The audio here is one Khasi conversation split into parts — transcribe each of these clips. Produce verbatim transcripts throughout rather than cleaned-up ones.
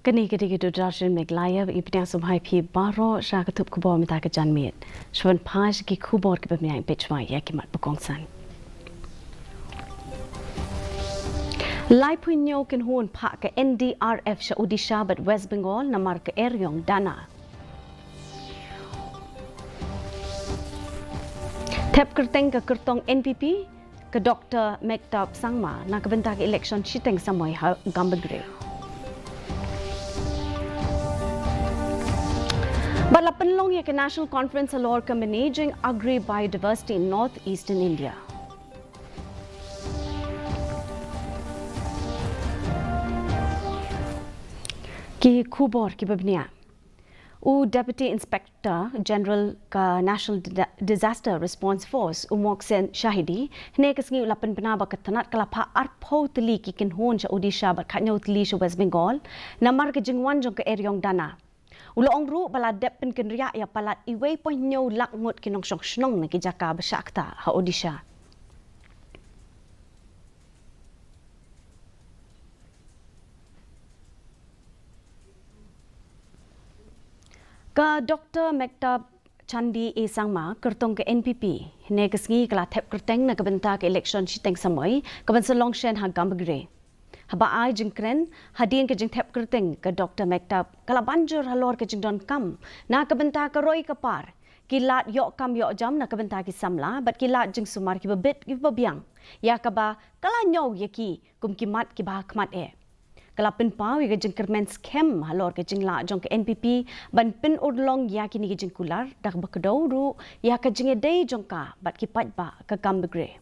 Kane ka dei ka Doordarshan Meghalaya, i pdiang sngewbha ïa phi baroh sha ka thup khubor mynta ka janmiet. Shuwa ban phai sha ki khubor kiba bniah, peit shuwa ïa ki mat ba kongsan. Laiphew hynñiew kynhun phah ka N D R F sha Odisha bad West Bengal namar ka eriong dana. Thep kyrteng ka kyrtong N P P, ka Doktor Mehtab Sangma, na ka bynta ka election shiteng samoi ha Gambegre. Bad la pynlong ïa ka National Conference halor ka Managing Agri Biodiversity in North Eastern India. Ki khubor kiba bniah. U Deputy Inspector General ka National Dida- Disaster Response Force, u Mohsen Shahidi, hynne ka sngi u la pynbna ba ka tnat ka la phah arphew tylli ki kynhun sha Odisha bad khathynñiew tylli sha West Bengal namar ka jingwan jong ka eriong dana. U la ong ruh ba la dep pynkynriah ïa palat uwei point hynñiew lak ngut ki nongshong shnong na ki jaka ba shah ktah ha Odisha. Ka Doktor Mehtab Chandi A Sangma, kyrtong ka N P P, hynne ka sngi ka la thep kyrteng na ka bynta ka election shiteng samoi kaban sa long shen ha Gambegre. Haba ai jingkren hadien ka jingthep kyrteng, ka Doktor Mehtab ka la ban jur halor ka jingdonkam na ka bynta ka roi ka par, ki lad ïoh kam ïoh jam na ka bynta ki samla bad ki lad jingsumar kiba bit kiba biang, ïa kaba ka la ñiew ïa ki kum ki mat kiba ha khmat eh. Ka la pynpaw ïa ka jingkyrmen skhem halor ka jinglah jong ka N P P ban pynurlong ïa kine ki jingkular, da kaba kdew ruh ïa ka jingïadei jong ka bad ki paidbah ka Gambegre.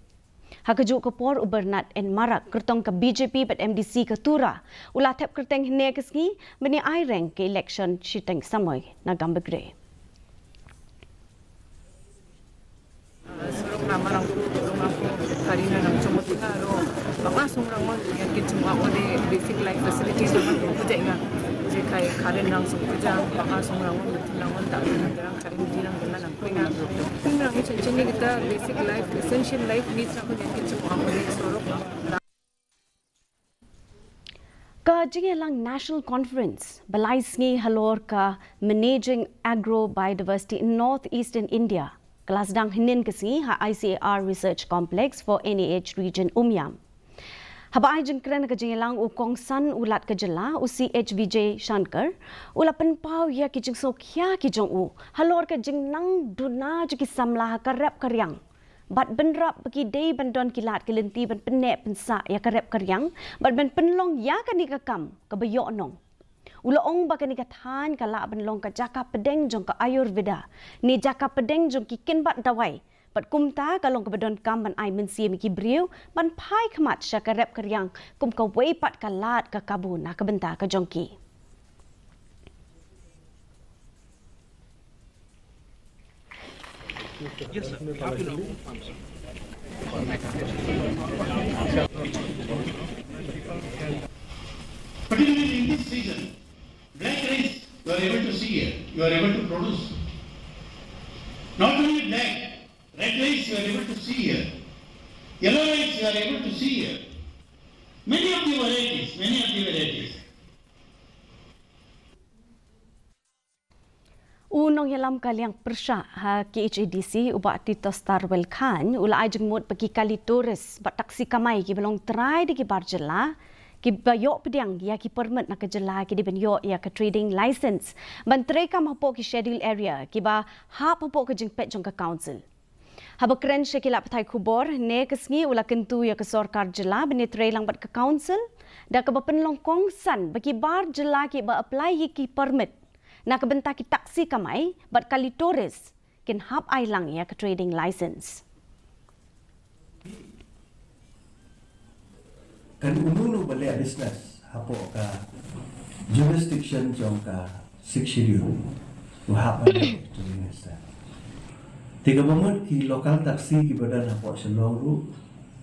Ha kajuh ka por, u Bernard N Marak, kyrtong ka B J P bad M D C ka Tura, u la thep kyrteng hynne ka sngi ban ïa ai reng ka election shiteng samoi na Gambegre. Surok namar angku, angku, kari na nang chomot nga ro, baka song rang mon, yang kin chomot mo de basic life facilities na nang ku jai nga. Je kai karen nang song ku jang, baka song rang mon, betul rang mon, tak rang, rang karen di rang kena nang kui nga. Kin rang chen chen ni kita basic life, essential life needs na ku yang kin chomot mo de surok. Ka jingïalang National Conference ba lai sngi halor ka Managing Agro Biodiversity in North Eastern India, ka la sdang hynnin ka sngi ha I C A R Research Complex for N I H Region Umiam. Haba ai jingkren ha ka jingïalang, u kongsan u Lat ka jylla, u C H Vijay Shankar, u la pynpaw ïa ki jingsngewkhia ki jong u halor ka jingnang duna jong ki samla ha ka rep ka riang. Bad bynrap ba ki dei ban don ki lad ki lynti ban pynneh pynsah ïa ka rep ka riang bad ban pynlong ïa kane ka kam kaba ïoh nong. U la ong ba kane ka thaiñ ka lah ban long ka jaka pdeng jong ka Ayurveda, ne jaka pdeng jong ki kynbat dawai, bad kumta ka long kaba donkam ban ai mynsiem ïa ki briew ban phai khmat sha ka rep ka riang kum kawei pat ka lad ka kabu na ka bynta ka jong ki. Particularly in this season, black rice you are able to see here, you are able to produce. Not only black, red rice you are able to see here, yellow rice you are able to see here. Many of the varieties, many of the varieties. U nongïalam ka liang pyrshah ha K H A D C, u Bah Titosstarwell Chyne, u la ai jingmut ba ki kali tourist bad taxi kamai kiba long trai da ki bar jylla, kiba ïoh pdiang ïa ki permit na ka jylla, ki dei ban ïoh ïa ka trading license ban treikam hapoh ki schedule area kiba hap hapoh ka jingpeit jong ka council. Haba kren sha ki lad pathai khubor hynne ka sngi, u la kyntu ïa ka sorkar jylla ban ïatreilang bad ka council da kaba pynlong kongsan ba ki bar jylla kiba apply ïa ki permit na ka bynta ki taxi kamai bad kali tourist kin hap ai lang ïa ka trading license. Kan uno uno ba leh business hapoh ka jurisdiction jong ka Sixth Schedule u hap ban leh trading license. Te kaba mut ki local taxi kiba don hapoh Shillong ruh,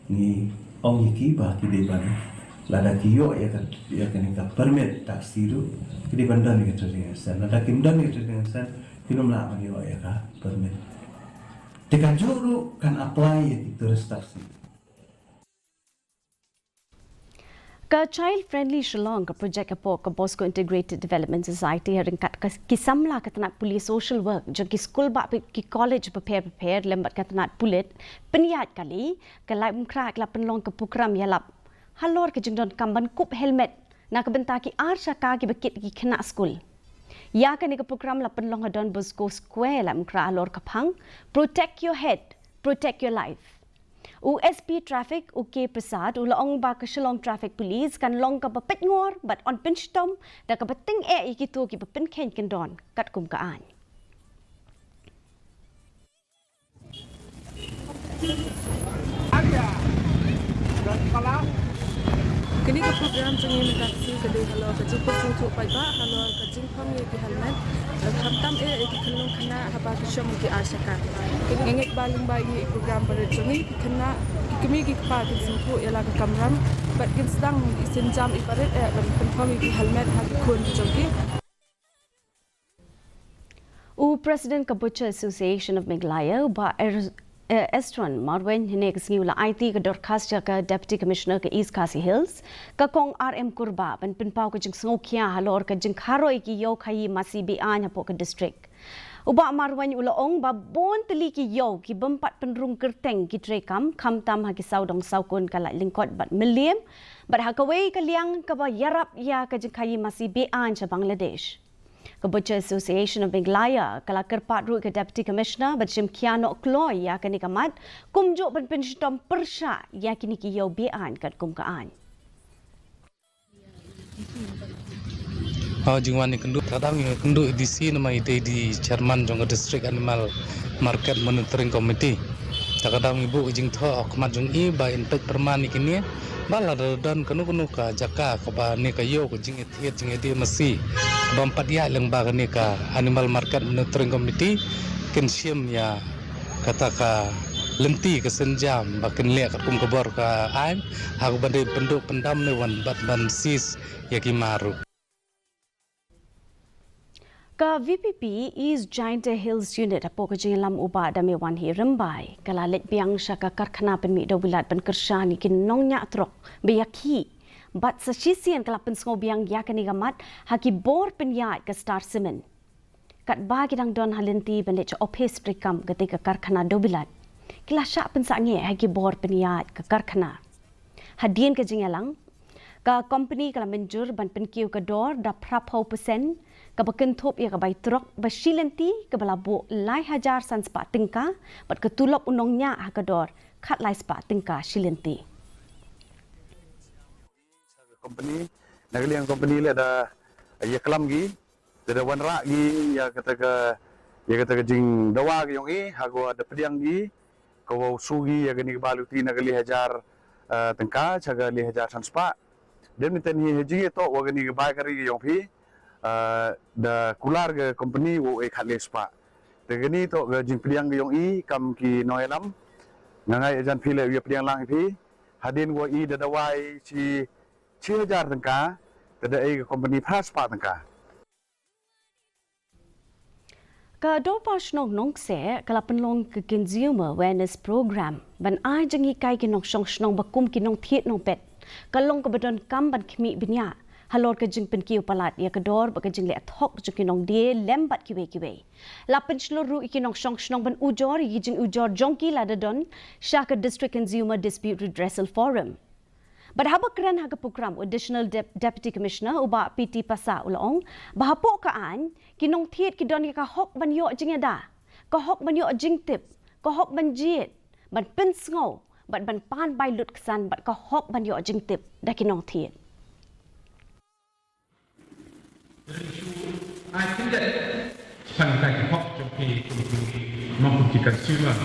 ngi ong ïa ki ba ki dei ban, lada ki ïoh ïa ka, ïa kane ka permit taxi ruh, ki dei ban don ïa ka trading license. Lada kim don ïa ka trading license, kin ym lah ban ïoh ïa ka permit. Te kajuh ruh kan apply ïa ki tourist taxi. Ka Child Friendly Shillong, ka projek hapoh ka Bosco Integrated Development Society, ha ryngkat ka, ki samla ka tnat pule social work jong ki skul bad ki college bapher bapher lem bad ka tnat pulit pynïaid kali, ka Laitumkhrah ka la pynlong ka prokram ïalap halor ka jingdonkam ban kup helmet na ka bynta ki ar shaka kiba kit ki khynnah skul. Ïa kane ka prokram la pynlong ha Don Bosco Square, Laitumkhrah, halor ka phang Protect Your Head, Protect Your Life. U S P Traffic, u K Prasad, u la ong ba ka Shillong Traffic Police kan long kaba peit ngor bad yn pynshitom da kaba tyngeh ïa kito kiba pynkheiñ kyndon katkum ka aiñ. Kane ka prokram jong ngi mynta ka sngi ka dei halor ka jingpynsngewthuh paidbah halor ka jingphang ïa ki helmet, khamtam eh ïa ki khynnah khynnah haba ki shong ha ki ar shaka. Nga ngeit ba lyngba ïa ki prokram barit jong ngi, ki khynnah, ki kmie ki kpa kin sngewthuh ïa la ka kamram bad kin sdang i sienjam i barit eh ban pynphang ïa ki helmet ha ki khun jong ki. U President ka Butcher Association of Meghalaya, u Bah Er-, eh, Estron Marwein, hynne ka sngi u la aiti ka dorkhas sha ka Deputy Commissioner ka East Khasi Hills, ka Kong R M Kurbah, ban pynpaw ka jingsngewkhia halor ka jingkharoi ki ïew khaïi masi be-aiñ hapoh ka district. U Bah Marwein u la ong ba bun tylli ki ïew ki bym pat pynrung kyrteng ki treikam, khamtam ha ki sawdong sawkun ka Laitlyngkot bad Mylliem, bad ha kawei ka liang kaba ïarap ïa ka jingkhaïi masi be-aiñ sha Bangladesh. Ka Butcher Association of Meghalaya ka la kyrpad ruh ïa ka Deputy Commissioner ban shim khia noh kloi ïa kane ka mat, kumjuh ban pynshitom pyrshah ïa kine ki ïew be-aiñ katkum ka aiñ. Ha jingwan ïakynduh, ka dang ïakynduh i D C namar i dei i Chairman jong ka District Animal Market Monitoring Committee. Te ka dang i buh i jingthoh ha khmat jong i ba in peit pyrman ïa kine, ba lada don kano kano ka jaka kaba ne ka ïew ka jingïathied jingïadie masi bym pat ïaid lyngba kane ka Animal Market Monitoring Committee, kin shim ïa kata ka lynti ka sienjam ba kin leh katkum ka bor ka aiñ, ha kaba dei pynduh pyndam ne wan bad ban seize ïa ki mar ruh. Ka V P P East Jaintia Hills Unit hapoh ka jingïalam u Bah Damewanhi Rymbai ka la leit biang sha ka karkhana pynmih dewbilat ban kyrshan ïa ki nongñiah trok ba ïakhih bad sa shisien ka la pynsngew biang ïa kane ka mat ha ki bor pynïaid ka Star Cement. Katba ki dang don ha lynti ban leit sha ophis treikam kata ka karkhana dewbilat, ki la shah pynsangeh ha ki bor pynïaid ka karkhana. Hadien ka jingïalang, ka kompani ka la mynjur ban pynkiew ka dor da phra phew percent, kaba kynthup ïa ka bai trok ba shi lynti kaba la buh lai hajar san spah tyngka, bad ka tulop u nongñiah ha ka dor khatlai spah tyngka shi lynti. Kompani, na ka liang kompani leh da ïaklam ki, da, da wanrah ki ïa kata ka, ïa kata ka jingdawa ka jong i, ha kaba da pdiang ki, kaba u shu ki ïa kane ka bai luti na ka lai hajar, eh, tyngka sha ka lai hajar san spah. Dei mynta hi ha jingïatoh wa kane ka bai kari ka jong phi, eh, da kular ka kompani wow ai khatlai spah. Te kane toh ka jingpdiang ka jong i kam ki nongïalam. Nga ngeit jan phi leh u ïa pdiang lang i phi. Hadien wa i da dawa i shi, shi hajar tyngka, te da ai ka kompani phra spah tyngka. Ka Dorbar Shnong Nongkseh ka la pynlong ka Consumer Awareness Program ban ai jinghikai ki nongshong shnong ba kum ki nongthied nongpet. Ka long kaba donkam ban khmih bniah halor ka jingpynkiew palat ïa ka dor bad ka jingleh thok jong ki nongdie lem bad kiwei kiwei. La pynshlur ruh ïa ki nongshong shnong ban ujor ïa ki jingujor jong ki lada don sha ka District Consumer Dispute Redressal Forum. Bad haba kren ha ka prokram u Additional Dep-, Deputy Commissioner u Bah P T Passah u la ong ba hapoh ka aiñ ki nongthied ki don ïa ka hok ban ïoh jingïada, ka hok ban ïoh jingtip, ka hok ban jied, ban pynsngew bad ban pan bai lut ksan bad ka hok ban ïoh jingtip da ki nongthied. Ai khyndiat shaphang ka hok jong phi kum ki, kum ki consumer.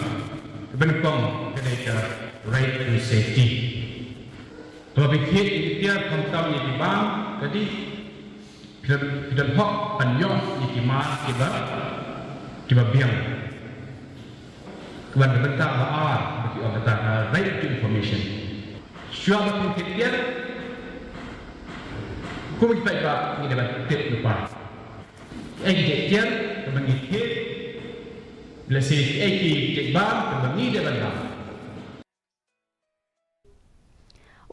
Kaba nyngkong ka dei ka right to safety. Haba phi thied ki tiar khamtam ïa ki bam, ka dei phi don, phi don hok ban ïoh ïa ki mar kiba, kiba biang. Kaba na ka bynta ba ar, ba ki ong kata, uh, right to information. Shuwa ba phin thied tiar, kum ki paidbah ngi dei ban tip lypa. Kiei ki tiar kaba ngi thied, lehse kiei ki jait bam kaba ngi dei ban bam.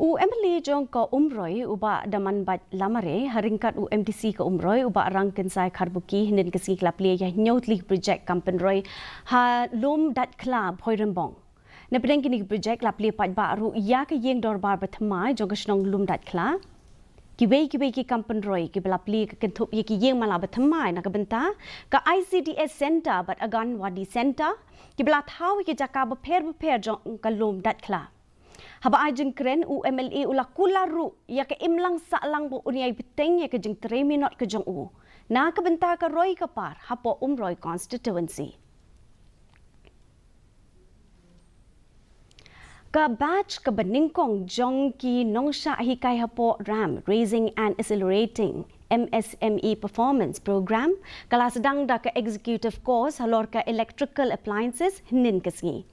U U M L A jong ka Umroi u Bah Damanbait Lamare ha ryngkat u M D C ka Umroi u Bah Rangkynsai Kharbuki hynnin ka sngi ki la plie ïa hynñiew tylli ki projek kam pynroi ha Lumdaitkhla, Bhoirymbong. Napdeng kine ki projek la plie paidbah ruh ïa ka ïing dorbar bathymmai jong ka shnong Lumdaitkhla. Kiwei kiwei ki kam pynroi kiba la plie ka kynthup ïa ki ïing mala bathymmai na ka bynta ka I C D S Centre bad Anganwadi Centre kiba la thaw ïa ki jaka bapher bapher jong ka Lumdaitkhla. Haba ai jingkren u M L A u la kular ruh ïa ka imlang sahlang ba un ïai bteng ïa ka jingtrei minot ka jong u na ka bynta ka roi ka par hapoh Umroi constituency. Ka batch kaba nyngkong jong ki nongshah hikai hapoh RAM, Raising and Accelerating M S M E Performance Program, ka la sdang da ka executive course halor ka electrical appliances hynnin ka sngi.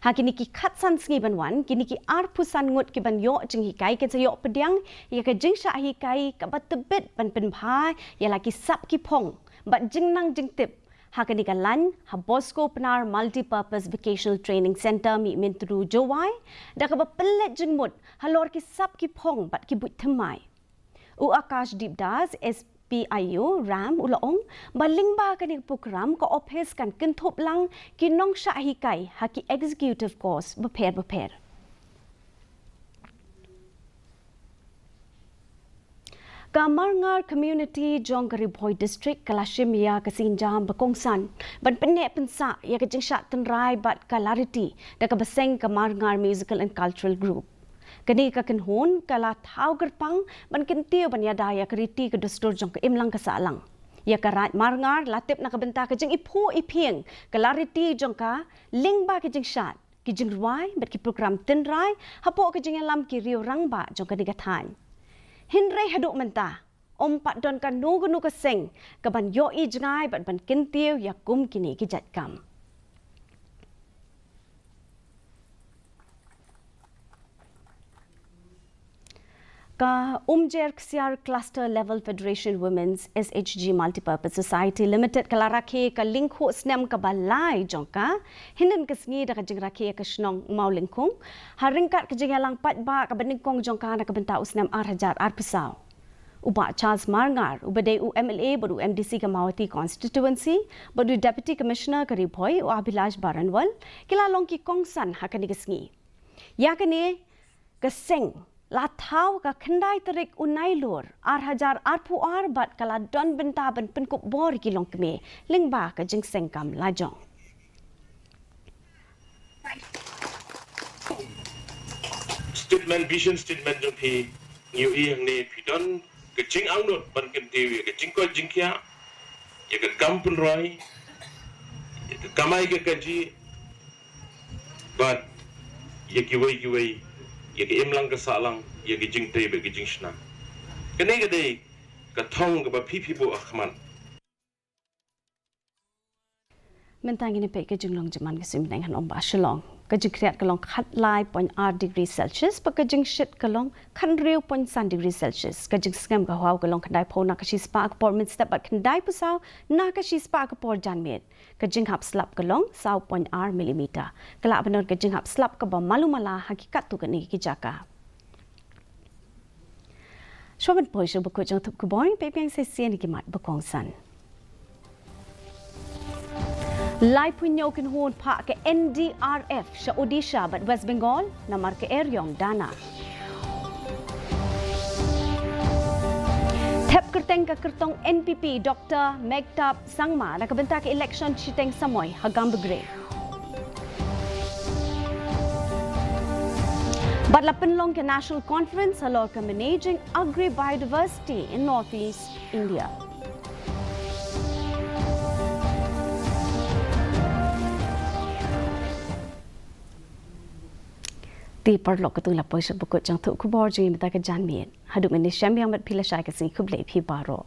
Ha kine ki khatsan sngi ban wan, kine ki arphew san ngut ki ban ïoh jinghikai kin sa ïoh pdiang ïa ka jingshah hikai kaba tbit ban pynbha ïa la ki sap ki phong bad jingnang jingtip ha kane ka lain ha Bosco Pnar Multipurpose Vocational Training Centre, Mihmyntdu, Jowai, da kaba pynleit jingmut halor ki sap ki phong bad ki buit thymmai. U Akash Deep Das, S P I O RAM, u la ong ba lyngba kane ka program ka ophis kan kynthup lang ki nongshah hikai ha ki executive course bapher bapher. Ka Marngar Community jong ka Ri Bhoi District ka la shim ïa ka sienjam ba kongsan ban pynneh pynsah ïa ka jingshah tynrai bad ka lariti da kaba seng ka Marngar Musical and Cultural Group. Kane ka kynhun ka la thaw kyrpang ban kyntiew ban ïada ïa ka riti ka dustur jong ka imlang ka sahlang. Ïa ka Raid Marngar la tip na ka bynta ka jingiphuh iphieng ka lariti jong ka lyngba ka jingshad, ki jingrwai bad ki program tynrai hapoh ka jingïalam ki riew rangbah jong kane ka thaiñ. Hynrei haduh mynta ym pat don kano kano ka seng ka ban ïohi jngai bad ban kyntiew ïa kum kine ki jait kam. Ka Umjer Ksiar Cluster Level Federation Women's S H G Multipurpose Society Limited ka la rakhe ka lyngkhuh snem kaba lai jong ka hynnin ka sngi da ka jingrakhe ïa ka shnong Mawlyngkhung ha ryngkat ka jingïalang paidbah kaba nyngkong jong ka na ka bynta u snem ar hajar arphew saw. U Bah Charles Marngar uba dei u M L A bad u M D C ka Mawhati Constituency bad u Deputy Commissioner ka Ri Bhoi u Abhilash Baranwal ki la long ki kongsan ha kane ka sngi. Ïa kane ka seng la thaw ka khyndai tarik u Nailur ar hajar arphew ar bad ka la don bynta ban pynkup bor ïa ki longkmie lyngba ka jingseng kam lajong. Statement, vision statement jong phi, ngi ïohi hangne phi don ka jingangnud ban kyntiew ïa ka jingkoit jingkhiah, ïa ka kam pynroi, ïa ka kamai ka kajih, bad ïa kiwei kiwei, ïa ka imlang ka sahlang, ïa ka jingtei bad ka jingshna. Kane ka dei ka thong kaba phi phi buh ha khmat. Mynta ngin ïa peit ka jinglong jingman ka suiñ bneng ha Nongbah Shillong. Ka jingkhriat ka long khatlai point ar degree Celsius bad ka jingshit ka long khathynriew point san degree Celsius. Ka jingsngem ka hwaw ka long khyndaiphew na ka shispah ka por mynstep bad khyndaiphew saw na ka shispah ka por janmiet. Ka jinghap slap ka long saw point ar millimeter. Ka lah ban don ka jinghap slap kaba malu mala ha ki katto katne ki jaka. Shuwa ban poi sha bakut jong thup khubor, peit biang sa shisien ïa ki mat ba kongsan. Laiphew hynñiew kynhun phah ka N D R F sha Odisha bad West Bengal namar ka eriong dana. Thep kyrteng ka kyrtong N P P Doctor Meghtap Sangma na ka bynta ka election shiteng samoi ha Gambegre. Bad la pynlong ka National Conference halor ka Managing Agri-Biodiversity in Northeast India. Te paralok, katto ngi la poi sha bakut jong thup khubor jong ngi mynta ka janmiet. Haduh mynne shem biang bad phi lashai ka sngi, khublei phi baroh.